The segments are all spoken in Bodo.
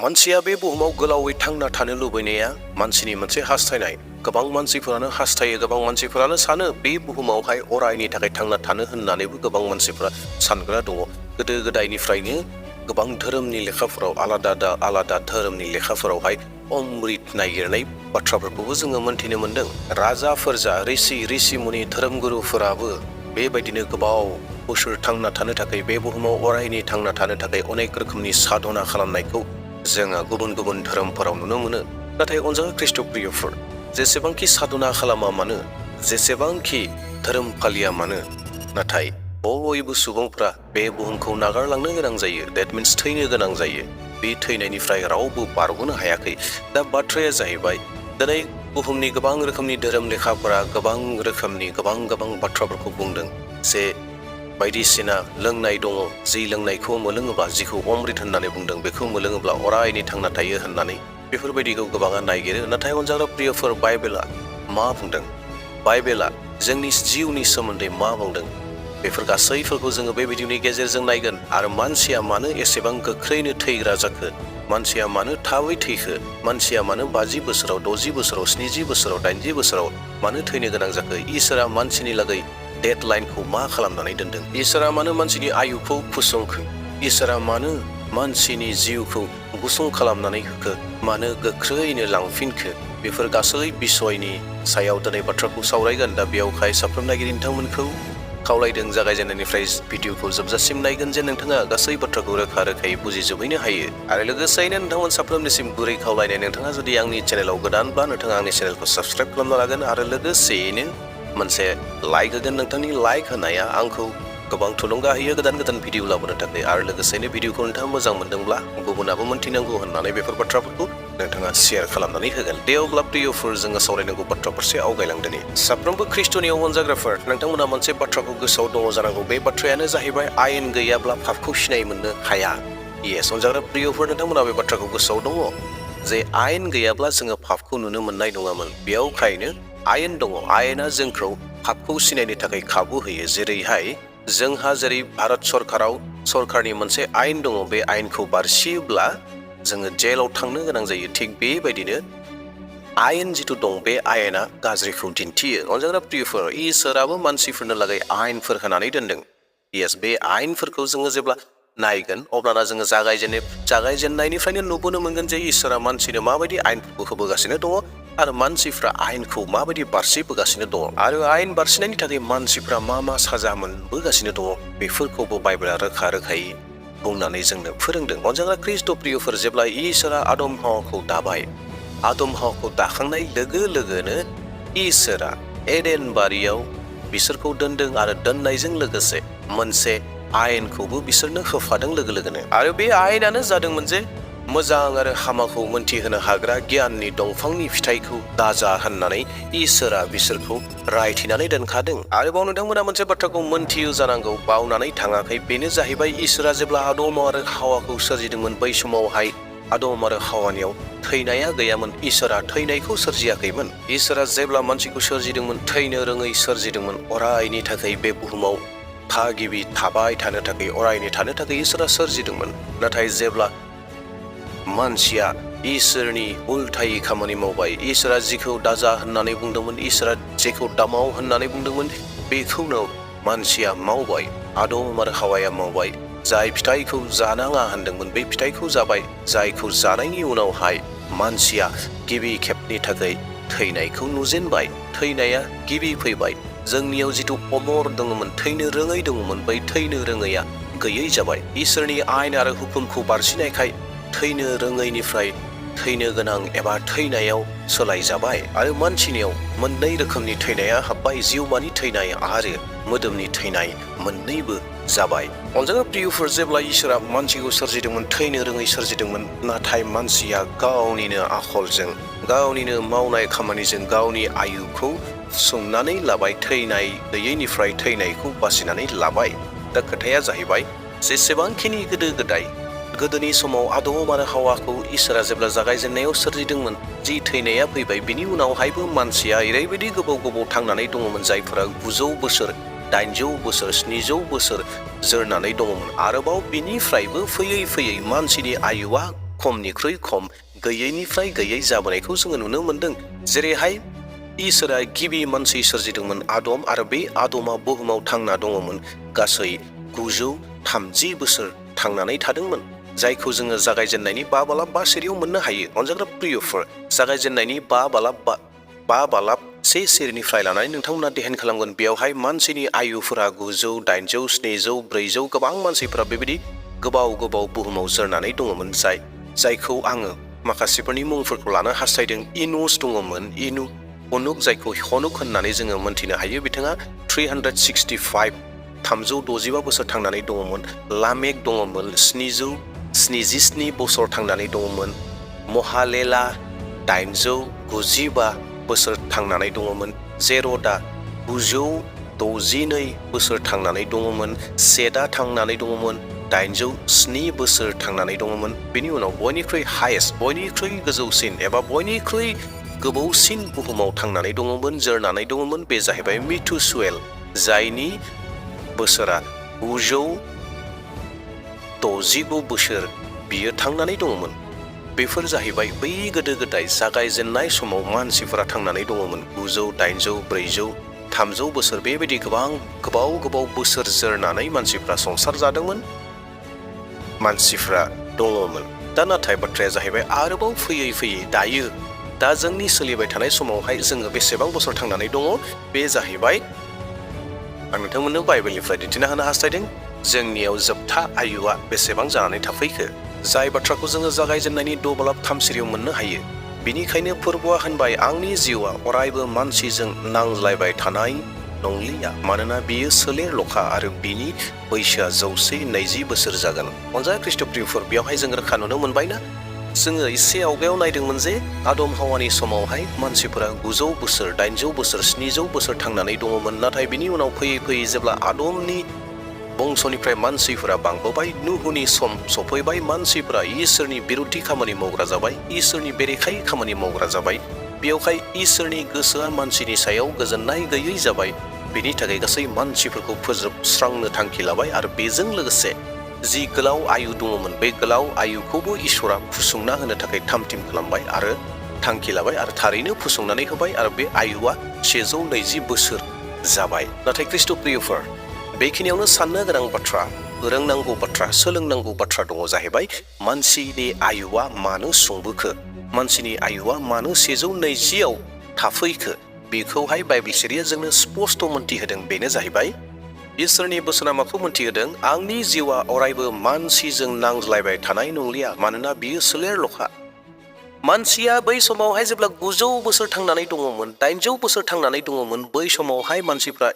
मानसिया बे बुहुमाव गोलावै थांना थानो लुबैनाया मानसिनि मोनसे हास्थायनाय। गोबां मानसिफोरानो हास्थायो, गोबां मानसिफोरानो सानो बे बुहुमावहाय अरायनि थाखाय थांना थानो होननानैबो गोबां मानसिफोरा सानग्रा दङ। गोदो गोदायनिफ्रायनो गोबां धोरोमनि लेखाफोराव आलादा धोरोमनि लेखाफोरावहाय अमृत नागिरनाय बाथ्राफोरखौबो जोङो मोनथिनो मोन्दों। राजा फोरजा ऋषि-मुनि धोरोमगुरुफोराबो बेबायदिनो गोबाव बोसोर थांना थानो थाखाय बे बुहुमाव अरायनि थांना थानो थाखाय अनेक रोखोमनि साधना खालामनायखौ जोङो गुबुन गुबुन धोरोमफोराव नुनो मोनो। नाथाय अनजाथाव ख्रीष्टप्रियफोर, जेसेबांखि साधना खालामा मानो, जेसेबांखि धोरोम फालिया मानो, नाथाय बयबो सुबुंफ्रा बे बुहुमखौ नागारलांनो गोनां जायो। देट मिन्स थैनो गोनां जायो। बे थैनायनिफ्राय रावबो बारग'नो हायाखै। दा बाथ्राया जाहैबाय, दिनै बुहुमनि गोबां रोखोमनि धोरोम लेखाफोरा गोबां रोखोमनि गोबां बाथ्राफोरखौ बुंदों जे बायदिसिना लोंनाय दङ, जि लोंनायखौ मोलोङोब्ला, जिखौ अमृत होननानै बुंदों, बेखौ मोलोङोब्ला अरायनि थांना थायो होननानै बेफोरबायदिखौ गोबाङा नायगिरो। नाथाय अनजाग्रा प्रियफोर, बाइबेला मा बुंदों? बाइबेला जोंनि जिउनि सोमोन्दै मा बुंदों? बेफोर गासैफोरखौ जोङो बे भिडिअनि गेजेरजों नायगोन। आरो मानसिया मानो एसेबां गोख्रैनो थैग्रा जाखो? मानसिया मानो थाबै थैखो? मानसिया मानो 50 बोसोराव, 60 बोसोराव, 70 बोसोराव, 80 बोसोराव मानो थैनो गोनां जाखो? इसोरा मानसिनि लागै डेडलाइनखौ मा खालामनानै दोनदों? इसोरा मानो मानसिनि आयुखौ फुसंखो? इसोरा मानो मानसिनि जिउखौ गुसुं खालामनानै होखो? मानो गोख्रैनो लांफिनखो? बेफोर गासै बिसयनि सायाव दिनै बाथ्राखौ सावरायगोन। दा बेयावहाय साफ्रोम नायगिरि नोंथांमोनखौ खावलायदों जागायजेननायनिफ्राय भिडिअखौ जोबजासिम नायगोन, जे नोंथाङा गासै बाथ्राखौ रोखायै बुजिजोबहैनो हायो। आरो लोगोसेयैनो नोंथांमोन साफ्रोमनिसिम गुरै खावलायनाय, नोंथाङा जुदि आंनि चेनेलाव गोदानब्ला नोंथाङा आंनि चेनेलखौ साबस्क्राइब खालामना लागोन आरो लोगोसेयैनो मोनसे लाइक होगोन। नोंथांनि लाइक होनाया आंखौ गोबां थुलुंगा होयो गोदान भिडिअ लाबोनो थाखाय। आरो लोगोसेयैनो भिडिअखौ नोंथाङा मोजां मोनदोंब्ला गुबुनाबो मोनथिनांगौ होननानै बेफोर बाथ्राफोरखौ नोंथाङा शेयार खालामनानै होगोन। दे अब्ला प्रियफोर, जोङो सावरायनांगौ बाथ्रा फारसे आवगायलांदोनि। साफ्रोमबो ख्रीष्टनि अनजाग्राफोर, नोंथांमोना मोनसे बाथ्राखौ गोसोआव दङ जानांगौ। बे बाथ्रायानो जाहैबाय, आयेन गैयाब्ला पापखौ सिनाय मोननो हाया। येस अनजाग्रा प्रियफोर, नोंथांमोना बे बाथ्राखौ गोसोआव दङ जे आयेन गैयाब्ला जोङो पापखौ नुनो मोननाय नङामोन। बेयावखायनो आयेन दङ। आयेना जोंखौ पापखौ सिनायनो थाखाय खाबु होयो। जेरैहाय जोंहा भारत सरकारनि मोनसे आयेन दङ, बे आयेनखौ बारसियोब्ला जोङो जेलाव थांनो गोनां जायो। थिग बेबायदिनो आयेन जिथु दं, बे आयेना गाज्रिखौ दिन्थियो। अनजाग्रा प्रियफोर, इसोराबो मानसिफोरनो लागै आयेनफोर होनानै दोनदों। येस, बे आयेनफोरखौ जोङो जेब्ला नायगोन, अब्लाना जोङो जागायजेननायनिफ्रायनो नुबोनो मोनगोन जे इसोरा मानसिनो माबायदि आयेनफोरखौ होबोगासिनो दङ आरो मानसिफ्रा आयेनखौ माबायदि बारसिबोगासिनो दङ, आरो आयेन बारसिनायनि थाखाय मानसिफ्रा मा साजा मोनबोगासिनो दङ, बेफोरखौबो बाइबेला रोखायै बुंनानै जोंनो फोरोंदों। अनजाग्रा ख्रीष्ट प्रियफोर, जेब्ला इसोरा आदम हावाखौ दाबाय, आदम हावाखौ दाखांनाय लोगो लोगोनो इसोरा एडेन बारियाव बिसोरखौ दोनदों आरो दोननायजों लोगोसे मोनसे आयेनखौबो बिसोरनो होफादों लोगो लोगोनो। आरो बे आयेनानो जादोंमोन जे मोजां आरो हामाखौ मोनथिहोनो हाग्रा गियाननि दंफांनि फिथाइखौ दाजा होननानै इसोरा बिसोरखौ रायथिनानै दोनखादों। आरोबाव नोंथांमोना मोनसे बाथ्राखौ मोनथियो जानांगौ, बावनानै थाङाखै। बेनो जाहैबाय, इसोरा जेब्ला आदम आरो हावाखौ सोरजिदोंमोन, बै समावहाय आदम आरो हावानियाव थैनाया गैयामोन। इसोरा थैनायखौ सोरजियाखैमोन। इसोरा जेब्ला मानसिखौ सोरजिदोंमोन, थैनो रोङै सोरजिदोंमोन। अरायनि थाखाय बे बुहुमाव थागिबि थाबाय थानो थाखाय, अरायनि थानो थाखाय इसोरा सोरजिदोंमोन। नाथाय जेब्ला मानसिया इसोरनि उल्थायै खामानि मावबाय, इसोरा जिखौ दाजा होननानै बुंदोंमोन, इसोरा जेखौ दामाव होननानै बुंदोंमोन, बेखौनो मानसिया मावबाय। आदम आरो हावाया मावबाय। जाय फिथाइखौ जानाङा होनदोंमोन, बे फिथाइखौ जाबाय। जायखौ जानायनि उनावहाय मानसिया गिबि खेबनि थाखाय थैनायखौ नुजेनबाय। थैनाया गिबि फैबाय। जोंनियाव जिथु अमर दङमोन, थैनो रोङै दङमोन, बै थैनो रोङैया गैयै जाबाय। इसोरनि आयेन आरो हुकुमखौ बारसिनायखाय थैनो रोङैनिफ्राय थैनो गोनां एबा थैनायाव सोलायजाबाय। आरो मानसिनियाव मोननै रोखोमनि थैनाया हाबबाय, जिउमानि थैनाय आरो मोदोमनि थैनाय, मोननैबो जाबाय। अनजाग्रा प्रियफोर, जेब्ला इसोरा मानसिखौ सोरजिदोंमोन, थैनो रोङै सोरजिदोंमोन। नाथाय मानसिया गावनिनो आखलजों, गावनिनो मावनाय खामानिजों गावनि आयुखौ सुंनानै लाबाय। थैनाय गैयैनिफ्राय थैनायखौ बासिनानै लाबाय। दा खोथाया जाहैबाय, जेसेबांखिनि गोदोनि समाव आदम आरो हावाखौ इसोरा जेब्ला जागायजेननायाव सोरजिदोंमोन, जि थैनाया फैबाय, बिनि उनावहायबो मानसिया ओरैबायदि गोबाव थांनानै दङमोन, जायफोरा 900 बोसोर, 800 बोसोर, 700 बोसोर जोरनानै दङमोन। आरोबाव बिनिफ्रायबो फैयै मानसिनि आयुआ खमनिख्रुइ खम गैयैनिफ्राय गैयै जाबोनायखौ जोङो नुनो मोन्दों। जेरैहाय इसोरा गिबि मानसि सोरजिदोंमोन आदम, आरो बे आदमा बुहुमाव थांना दङमोन गासै 930 बोसोर थांनानै थादोंमोन, जायखौ जोङो जागायजेननायनि 5 बालाब 5 सिरियाव मोननो हायो। अनजाग्रा प्रियफोर, जागायजेननायनि 5 बालाब 1 सिरिनिफ्राय लानानै नोंथांमोना देहान खालामगोन। बेयावहाय मानसिनि आयुफोरा 900, 800, 700, 400 गोबां मानसिफोरा बेबायदि गोबाव बुहुमाव जोरनानै दङमोन, जायखौ आङो माखासेफोरनि मुंफोरखौ लानो हास्थायदों। इनुस दङमोन, हनुक, जायखौ हनुक होननानै जोङो मोनथिनो हायो। बिथाङा 365 बोसोर थांनानै दङमोन। लामेक दङमोन, 777 बोसोर थांनानै दङमोन। महालेला 895 बोसोर थांनानै दङमोन। जेर'दा 962 बोसोर थांनानै दङमोन। सेटआ थांनानै दङमोन 807 बोसोर थांनानै दङमोन। बेनि उनाव बयनिख्रुइ हायेस्ट, बयनिख्रुइ गोजौसिन एबा बयनिख्रुइ गोबावसिन बुहुमाव थांनानै दङमोन, जोरनानै दङमोन, बे जाहैबाय मिथुसेल, जायनि बोसोरा 969 बोसोर बियो थांनानै दङमोन। बेफोर जाहैबाय बै गोदो गोदाय जागायजेननाय समाव मानसिफोरा थांनानै दङमोन। 900, 800, 400, 300 बोसोर बेबायदि गोबाव बोसोर जोरनानै मानसिफ्रा संसार जादोंमोन, मानसिफ्रा दङमोन। दा नाथाय बाथ्राया जाहैबाय आरोबाव फैयै दायो, दा जोंनि सोलिबाय थानाय समावहाय जोङो बेसेबां बोसोर थांनानै दङ, बे जाहैबाय आं नोंथांमोननो बाइबेलनिफ्राय दिन्थिना होनो हास्थायदों जोंनियाव जोबथा आयुआ बेसेबां जानानै थाफैखो, जाय बाथ्राखौ जोङो जागायजेननायनि 6 बालाब 3 सिरियाव मोननो हायो। बिनिखायनो फोरबुआ होनबाय, आंनि जिउआ अरायबो मानसिजों नांज्लायबाय थानाय नंलिया, मानोना बियो सोलेरल'खा आरो बिनि बैसोआ 120 बोसोर जागोन। अनजानाय ख्रिस्ट'प्रियफोर, बेयावहाय जों रोखा नुनो मोनबायना, जोङो एसे आवगायाव नायदोंमोन जे आदम हावानि समावहाय मानसिफोरा 900 बोसोर, 800 बोसोर, 700 बोसोर थांनानै दङमोन। नाथाय बिनि उनाव फैयै जेब्ला आदमनि बंसनिफ्राय मानसिफोरा बांबोबाय, नुहुनि सम सफैबाय, मानसिफोरा इसोरनि बिरुद्धि खामानि मावग्रा जाबाय, इसोरनि बेरेखायै खामानि मावग्रा जाबाय। बेयावहाय इसोरनि गोसोआ मानसिनि सायाव गोजोननाय गैयै जाबाय। बेनि थाखाय गासै मानसिफोरखौ फोजोबस्रांनो थांखि लाबाय, आरो बेजों लोगोसे जि गोलाव आयु दङमोन, बे गोलाव आयुखौबो इसोरा फुसुंना होनो थाखाय थामथिम खालामबाय आरो थांखि लाबाय, आरो थारैनो फुसुंनानै होबाय, आरो बे आयुआ 120 बोसोर जाबाय। नाथाय ख्रिस्ट'प्रियफोर, बेखिनियावनो साननो गोनां बाथ्रा, रोंनांगौ बाथ्रा, सोलोंनांगौ बाथ्रा दङ जाहैबाय, मानसिनि आयुआ मानो सुंबोखो, मानसिनि आयुआ मानो 120आव थाफैखो, बेखौहाय बाइबेल सिरिया जोंनो स्पष्ट मोन्थिहोदों। बेनो जाहैबाय इसोरनि बोसोना माखौ मोन्थिहोदों? आंनि जिउआ अरायबो मानसिजों नांज्लायबाय थानाय नंलिया, मानोना बियो सोलेरल'खा। मानसिया बै समावहाय जेब्ला 900 बोसोर थांनानै दङमोन, 800 बोसोर थांनानै दङमोन, बै समावहाय मानसिफ्रा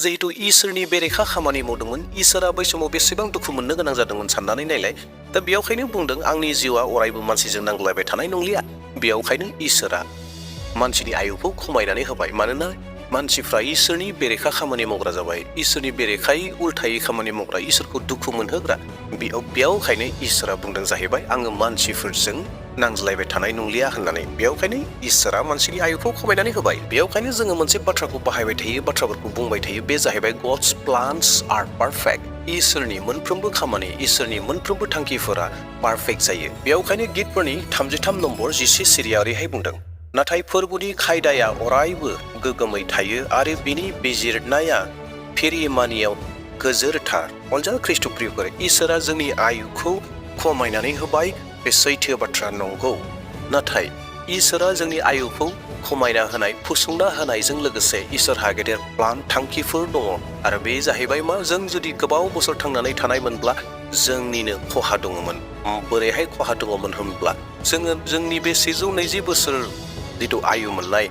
जिहेतु इसोरनि बेरेखा खामानि मावदोंमोन, इसोरा बै समाव बेसेबां दुखु मोननो गोनां जादोंमोन साननानै नायलाय। दा बेयावखायनो बुंदों, आंनि जिउआ अरायबो मानसिजों नांज्लायबाय थानाय नंलिया। बेयावखायनो इसोरा मानसिनि आयुखौ खमायनानै होबाय, मानोना मानसिफ्रा इसोरनि बेरेखा खामानि मावग्रा जाबाय, इसोरनि बेरेखायै उल्थायै खामानि मावग्रा, इसोरखौ दुखु मोनहोग्रा। बेयावखायनो इसोरा बुंदों जाहैबाय, आङो मानसिफोरजों नांज्लायबाय थानाय नंलिया होननानै। बेयावखायनो इसोरा मानसिनि आयुखौ खमायनानै होबाय। बेयावखायनो जोङो मोनसे बाथ्राखौ बाहायबाय थायो, बाथ्राफोरखौ बुंबाय थायो, बे जाहैबाय गड्स प्लान्स आर पारफेक्ट। इसोरनि मोनफ्रोमबो खामानि, इसोरनि मोनफ्रोमबो थांखिफोरा पारफेक्ट जायो। बेयावखायनो गितफोरनि 33 नम्बर 11 सिरिया ओरैहाय बुंदों, नाथाय फोरबुनि खायदाया अरायबो गोगोमै थायो आरो बिनि बिजिरनाया फिरिमानियाव गोजोरथार। अनजानाय ख्रिस्ट'प्रियफोर, इसोरा जोंनि आयुखौ खमायनानै होबाय, बे सैथो बाथ्रा नंगौ। नाथाय इसोरा जोंनि आयुखौ खमायना होनाय, फुसुंना होनायजों लोगोसे इसोरहा गेदेर प्लान, थांखिफोर दङ। आरो बे जाहैबाय मा, जों जुदि गोबाव बोसोर थांनानै थानाय मोनब्ला जोंनिनो खहा दङमोन। बोरैहाय खहा दङमोन होनब्ला, जोङो जोंनि बे 120 बोसोर जिथु आयु मोननाय,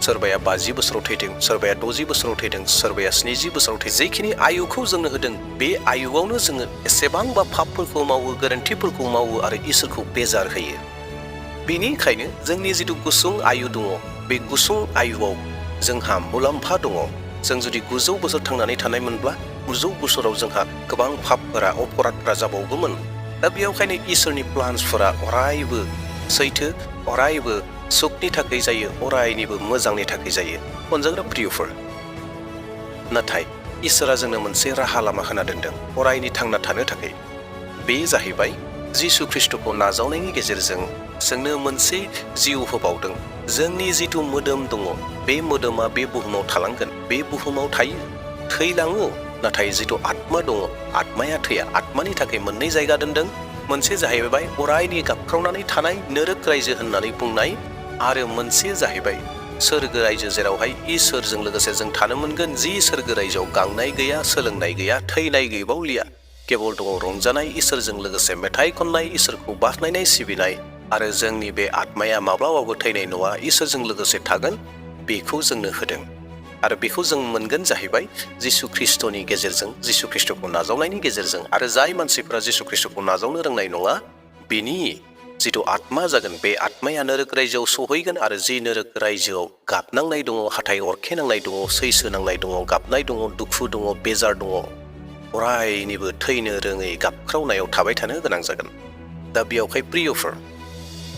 सोरबाया 50 बोसोराव थैदों, सोरबाया 60 बोसोराव थैदों, सोरबाया 70 बोसोराव थैदों। जेखिनि आयुखौ जोंनो होदों, बे आयुआवनो जोङो एसेबांबा पापफोरखौ मावो, गोरोन्थिफोरखौ मावो, आरो इसोरखौ बेजार होयो। बेनिखायनो जोंनि जिथु गुसुं आयु दङ, बे गुसुं आयुआव जोंहा मुलाम्फा दङ। जों जुदि 900 बोसोर थांनानै थानाय मोनब्ला, 900 बोसोराव जोंहा गोबां पापफोरा, अपराधफोरा जाबावगौमोन। दा बेयावखायनो इसोरनि प्लान्सफोरा अरायबो सैथो, अरायबो सुखनि थाखाय जायो, अरायनिबो मोजांनि थाखाय जायो। अनजाग्रा प्रियफोर, नाथाय इसोरा जोंनो मोनसे राहा लामा होना दोनदों अरायनि थांना थानो थाखाय। बे जाहैबाय जिसु ख्रीष्टखौ नाजावनायनि गेजेरजों जोंनो मोनसे जिउ होबावदों। जोंनि जिथु मोदोम दङ, बे मोदोमा बे बुहुमाव थालांगोन, बे बुहुमाव थायो, थैलाङो, नाथाय जिथु आत्मा दङ, आत्माया थैया। आत्मानि थाखाय मोननै जायगा दोनदों। मोनसे जाहैबाय अरायनि गाबख्रावनानै थानाय नोरोग रायजो होननानै बुंनाय, आरो मोनसे जाहैबाय सोरगो रायजो, जेरावहाय इसोरजों लोगोसे जों थानो मोनगोन। जि सोरगो रायजोआव गांनाय गैया, सोलोंनाय गैया, थैनाय गैबावलिया, केवल दङ रंजानाय, इसोरजों लोगोसे मेथाइ खननाय, इसोरखौ बाख्नायनाय सिबिनाय, आरो जोंनि बे आत्माया माब्लाबाबो थैनाय नङा, इसोरजों लोगोसे थागोन। बेखौ जोंनो होदों, आरो बेखौ जों मोनगोन जाहैबाय जिसु ख्रीष्टनि गेजेरजों, जिसु ख्रीष्टखौ नाजावनायनि गेजेरजों। आरो जाय मानसिफोरा जिसु ख्रीष्टखौ नाजावनो रोंनाय नङा, बिनि जिथु आत्मा जागोन, बे आत्माया नोरोग रायजोआव सहैगोन। आरो जि नोरोग रायजोआव गाबनांनाय दङ, हाथाय अरखेनांनाय दङ, सैसो नांनाय दङ, गाबनाय दङ, दुखु दङ, बेजार दङ, अरायनिबो थैनो रोङै गाबख्रावनायाव थाबाय थानो गोनां जागोन। दा बेयावहाय प्रियफोर,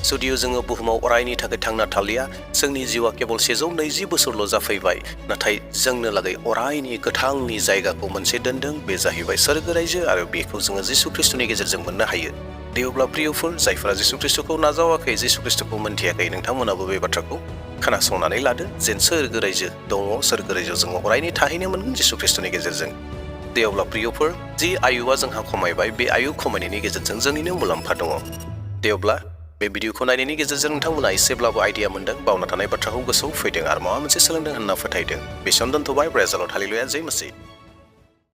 जुदिअ जोङो बुहुमाव अरायनि थाखाय थांना थालिया, जोंनि जिउआ केवल 120 बोसोरल' जाफैबाय, नाथाय जोंनो लागै अरायनि गोथांनि जायगाखौ मोनसे दोनदों। बे जाहैबाय सोरगो रायजो, आरो बेखौ जोङो जिसु ख्रीष्टनि गेजेरजों मोननो हायो। दे अब्ला प्रियफोर, जायफोरा जिसु ख्रीष्टखौ नाजावाखै, जिसु ख्रीष्टखौ मोनथियाखै, नोंथांमोनाबो बे बाथ्राखौ खोनासंनानै लादो, जेन सोरगो रायजो दङ, सोरगो रायजोआव जोङो अरायनि थाहैनो मोनगोन जिसु ख्रीष्टनि गेजेरजों। दे अब्ला प्रियफोर, जि आयुआ जोंहा खमायबाय, बे आयु खमायनायनि गेजेरजों जोंनिनो मुलाम्फा दङ। दे अब्ला बे भिडिअखौ नायनायनि गेजेरजों नोंथांमोना एसेब्लाबो आइडिया मोनदों, बावना थानाय बाथ्राखौ गोसोआव फैदों, आरो माबा मोनसे सोलोंदों होनना फोथायदों। बेसेयावनो दोनथ'बाय। ब्रेजालाव थालिलुया जै मसीह।